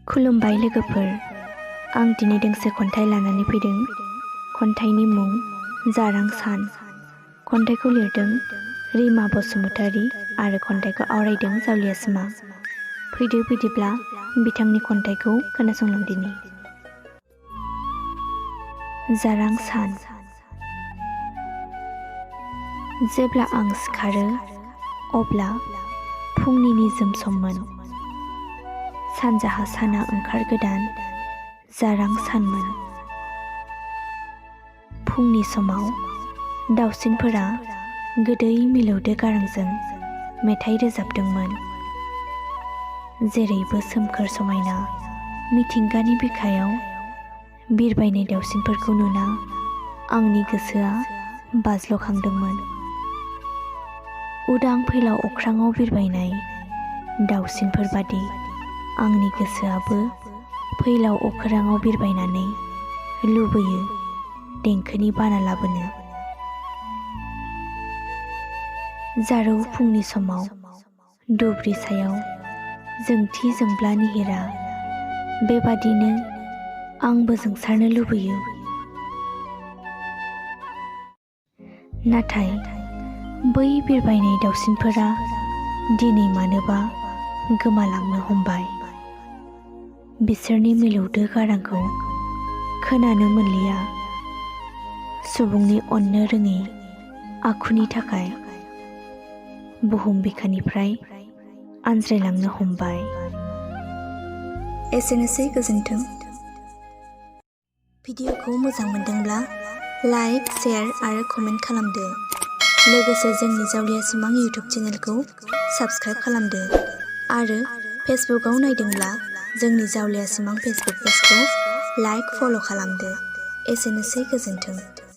खुलुमबाय लोगोफोर, आं दिनै दोंसे खन्थाइ लानानै फैदों। खन्थाइनि मुं जारां सान। खन्थाइखौ लिरदों रिमा बसुमतारी आरो खन्थाइखौ आवरायदों जावलिया सिमा। फैदो बिदिब्ला बिथांनि खन्थाइखौ खोनासंलांदिनि। जारां सान। जेब्ला आं सिखारो अब्ला फुंनि निजोम सममोन। सानजाहा साना ओंखारगोदान जारां सानमोन। फुंनि समाव दाउसिनफोरा गोदै मिलौदो गारांजों मेथाइ रोजाबदोंमोन। जेरैबो सोमखोर समायना मिथिंगानि बिखायाव बिरबायनाय दाउसिनफोरखौ नुना आंनि गोसोआ बाज्ल'खांदोंमोन। उदां फैलाव अख्राङाव बिरबायनाय दाउसिनफोर बादि आंनि गोसोआबो फैलाव अख्राङाव बिरबायनानै लुबैयो देंखोनि बाना लाबोनो। जारौ फुंनि समाव दुब्रि सायाव जोंथि जोंब्ला निहिरा, बेबादिनो आंबो जोंसारनो लुबैयो। नाथाय बै बिरबायनाय दाउसिनफोरा दिनै मानोबा गोमालांनो हमबाय। बिसोरनि मिलौदो गारांखौ खोनानो मोनलिया। सुबुंनि अननो रोङि आखुनि थाखाय बुहुम बिखानिफ्राय आनज्रायलांनो हमबाय। एसेनोसै, गोजोन्थों। भिडिअखौ मोजां मोनदोंब्ला लाइक, शेयार आरो कमेन्ट खालामदो। लोगोसे जोंनि जावलिया सिमां इउटुब चेनेलखौ साबस्क्राइब खालामदो आरो फेसबुकआव नायदोंब्ला जोंनि जावलिया सिमां फेसबुक पेजखौ लाइक, फल' खालामदो। एसेनोसै, गोजोन्थों।